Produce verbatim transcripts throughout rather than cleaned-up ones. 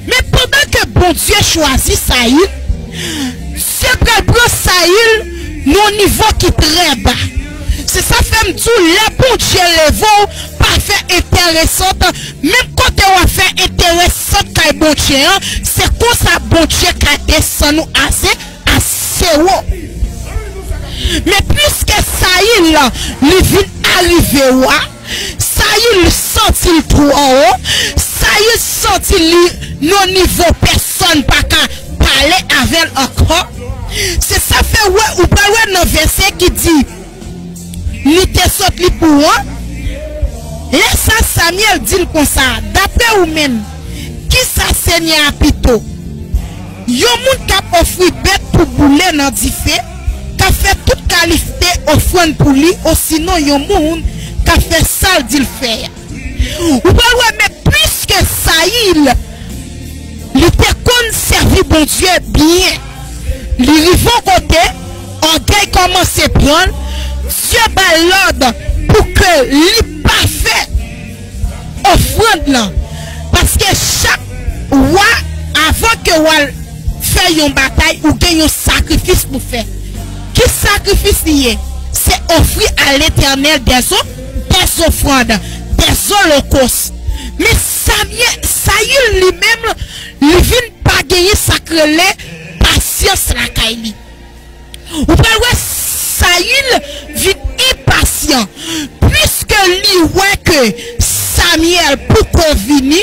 Men pandan ke Bondye chwazi Sayil, Dye pral pran Sayil nan yon nivo ki trè ba. Se sa fè m di w, lè Bondye leve w, pa fè enteresant, menm kote w ap fè enteresant kay Bondye an, se konsa Bondye ka desann ou ase, ase wo. Men piske Sayil, li vin arive wa, Sayil santi l twò wo, Sayil santi li nan nivo pèsonn pa ka pale avè l ankò. Se sa fè wè, ou pral wè nan vèsè ki di, li te sot li pou an. Lè sa, Samyèl di l konsa, daprè ou menm, kisa Senyè a pito? Yon moun k ap ofri bèt pou boule nan dife, k ap fè tout kalite ofrann pou li, osinon yon moun k ap fè sa l di l fè a. Ou pral wè, men piske Sayil, li te konn sèvi Bondye byen, li rive yon kote, ògèy kòmanse pran l, Dye ba l lòd pou ke li pa fè ofrann lan. Paske chak wa, avan ke w al fè yon batay, ou gen yon sakrifis pou fè. Ki sakrifis li ye? Se ofri a Letènèl des o-, des offrandes, des holocaustes. Men Samyè-, Sayil li menm, li vin pa genyen sa k rele pasyans lakay li. Ou pral wè Sayil vin enpasyan. Piske li wè ke Samyèl poko vini,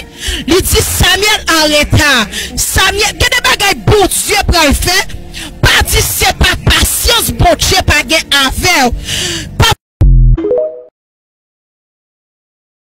li di Samyèl an reta. Samyèl, gen de bagay Bondye pral fè, pa di se pa pasyans Bondye pa gen avè w.